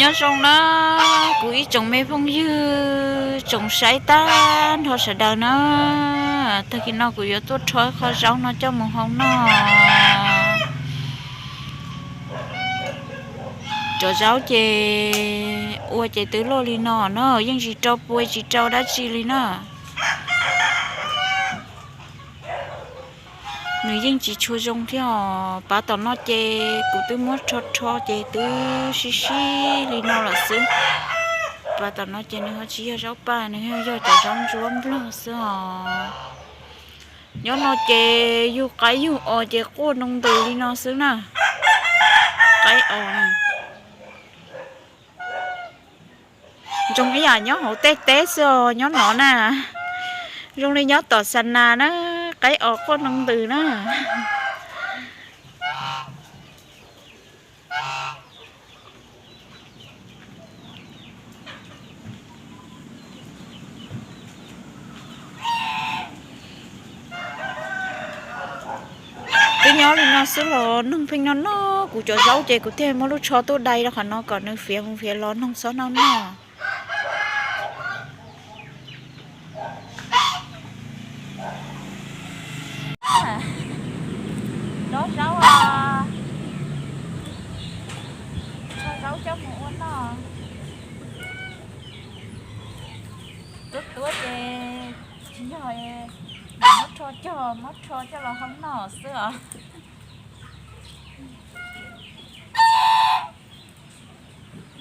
Nyob zoo na kuv ib tsoom me phooj ywg tsoom saib tag nrho sawv daws na, tag kis no kuv yuav tuaj rho qhov zaub no coj mus hau noj. Cov zaub ces ua ces twb luaj li no na, yeej tsis rau puas tsis rau dab tsi li na. Nws yeej tsis tshua zoo thiab os. Pab tom no ces kuv twb muab rho rho ces twb sib sib li no lawm xwb. Pab tom no ces nws ho tsis yog zaub paj, nws yog cov zaub ntsuab nplog xwb os. Nyob no ces yug qaib yug os ces quaj noo ntws li no xwb na. Qaib os na. Zoo ib yam nyob hauv tej teb xwb os, nyob no na. Zoo li nyob tom xa nas na, qaib os quaj noo ntws na. Twb nyob li no xwb los noog pheej noj noj kuv cov zaub ces kuv thiaj muab lub tsho tuaj dai rau qhov no kom nws fiav mus fiav los noog txhob noj noj. Dob zaub, dob zaub coj mus ua noj. Tuab tuab ces tsis yog, muab rho cog, muab rho coj los hau noj xwb os.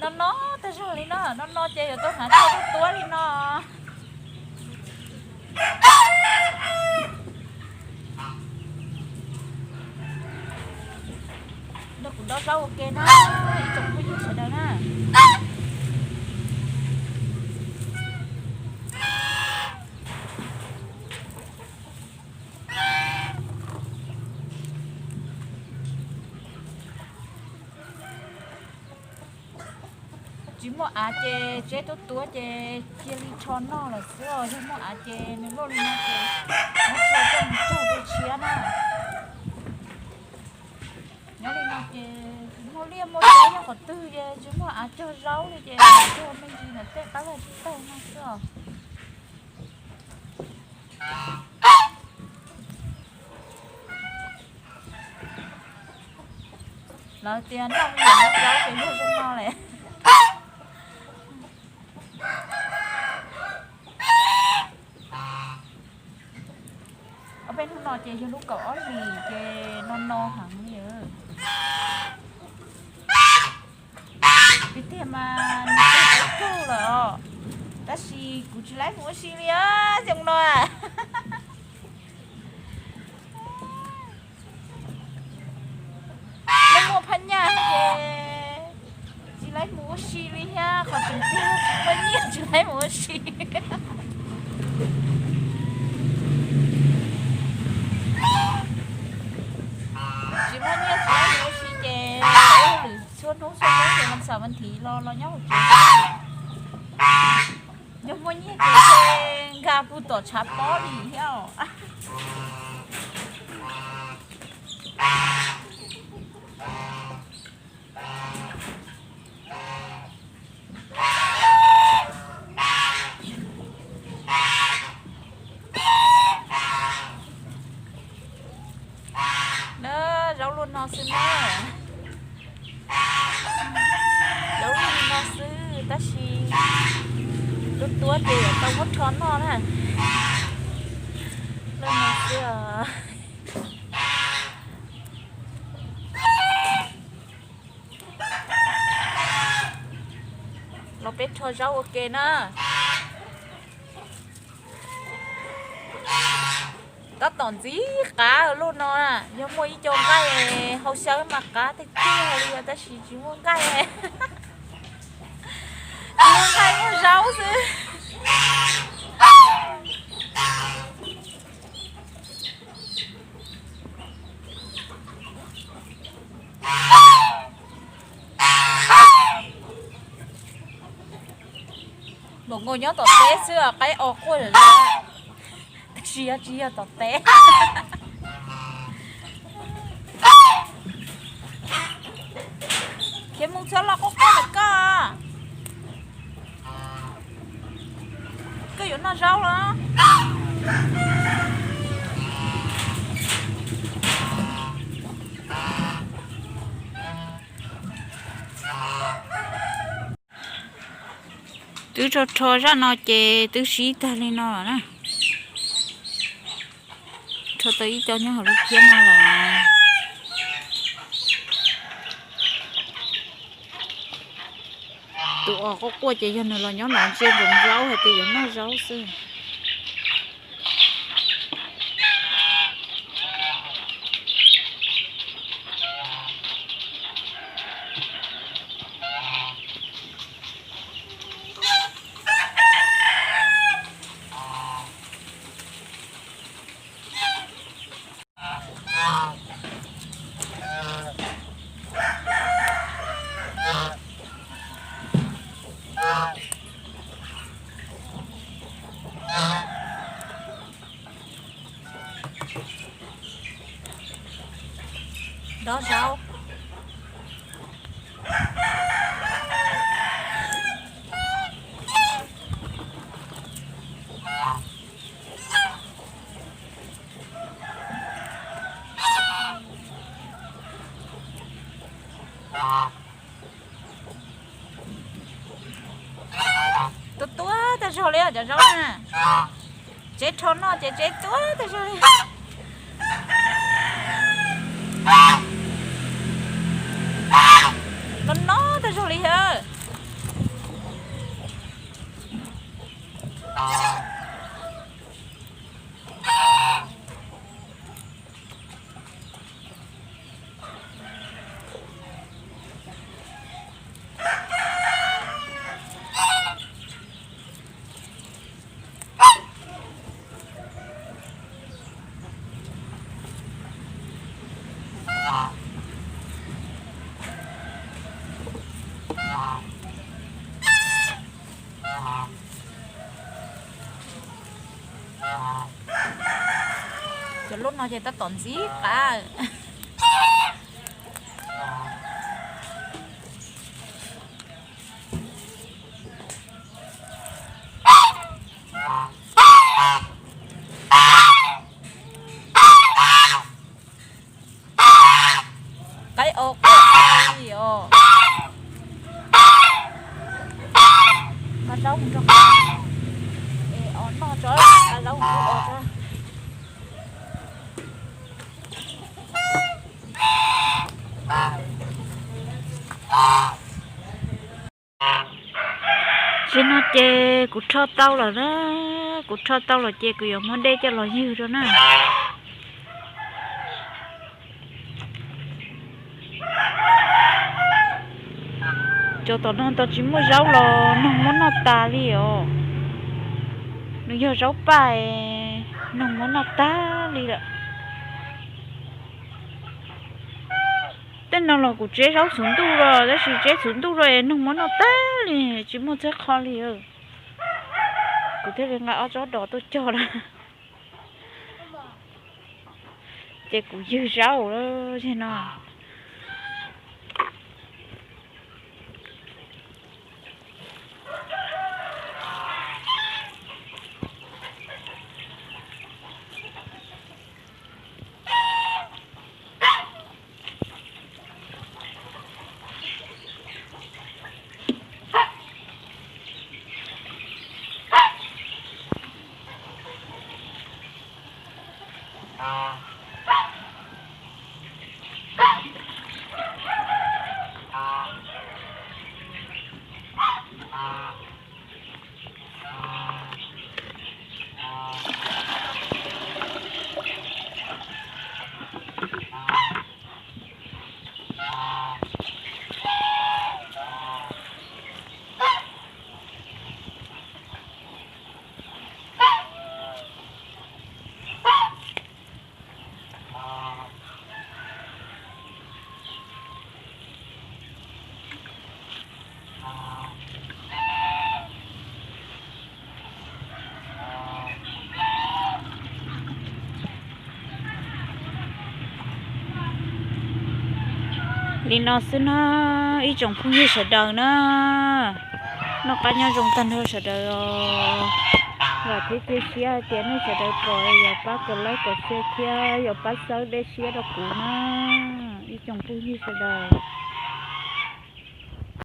No no tag zog li no, no no ces yuav tau hnav tuab tuab li no. Nrog kuv dob zaub ua ke na, ib tsoom phooj ywg sawv daws na. Tsis muaj av ces tseb tuab tuab ces cia li rho noj lawm xwb os. Yog muaj av ces nws luaj li no ces muab rho coj mus cog dua tshiab na. Nyob li no ces tsis muaj liaj muaj teb nyob qhov twg ces tsis muaj av cog zaub li ces cog me ntsis ntawm tej qab vaj tsib taug no xwb os. Lawv tias noj me nyuam zaub ces yog zoo no lawm. Ob peb hnub no ces yog lub kaum ob hlis ces no no heev li. Peb tiag mas nws kawg lawm os, tab sis kuv tsis laib mus ua si li xyoo no. Muaj muaj phab nyaj ces tsis laib mus ua si li thiab, qhov tseem tiag tsis muaj nyiaj tsis laib mus ua si. Tsis muaj nyiaj tsis laib mus ua si ces ua hauj lwm txhua hnub txhua hnub ces vas xaum vas thiv los los nyob hauv tsev. Yog muaj nyiaj ces nkag puag tom tshav pob li thiab os. Na, zaub luaj no xwb na. Zaub luaj li no xwb tab sis tuab tuab ces yuav tau muab rho noj na. Luaj no xwb os. Los peb rho zaub ua ke na. Tab tom ntxiv qav luaj no, yog muaj ib co nqaij hau xyaw mas qav tiag tiag li, tab sis tsis muaj nqaij. Tsis muaj nqaij, muaj zaub xwb. Npaum nkaus nyob tom teb xwb, qaib o quaj zom zaws, tab sis yog tsis yog tom teb. Khiav mus txhob los quaj quaj ntawm koj. Zaub los. Twb rho rho zaj no ces twb sib tag li no lawm na. Rho tau ib co nyob hauv lub phiab no lawm. Tus os quaj quaj ces yog nws los nyob no ntsia ntsoov zaub hais tias yuav noj zaub xwb. Dob zaub. Tuab tuab tag zog li cov zaub na. Tsev rho noj ces tsev tuab tag zog li. No no tag zog li yawg. Cov lub no ces tab tom ntxim qab. Qaib o quaj li os. Nqa zaub mus rau qaib es os noj tso, nqa zaub mus rau os tso. Tsis no ces kuv rho tau lawm na, kuv rho tau lawm ces kuv yuav muab dej coj los ywg rau na. Cov tom no tau tsis muaj zaub los noog muab noj tas li os. Nws yog zaub paj, noog muab noj tag li lawm. Tej no los kuv tseb zaub txhuv ntuj los, tab sis tseb txhuv ntuj los es noog muab noj tag li, tsis muaj txhiab qho li. Kuv thiaj li nqa ob tsob dos tuaj cog na. Ces kuv ywg zaub lawm no. Li no xwb na, ib tsoom phooj ywg sawv daws na, noj qab nyob zoo tag nrho sawv daws os. Thiab cia siab hais tias nej sawv daws pom yuav pab kom like kom share thiab yuav pab xawb dej siab rau kuv na, ib tsoom phooj ywg sawv daws.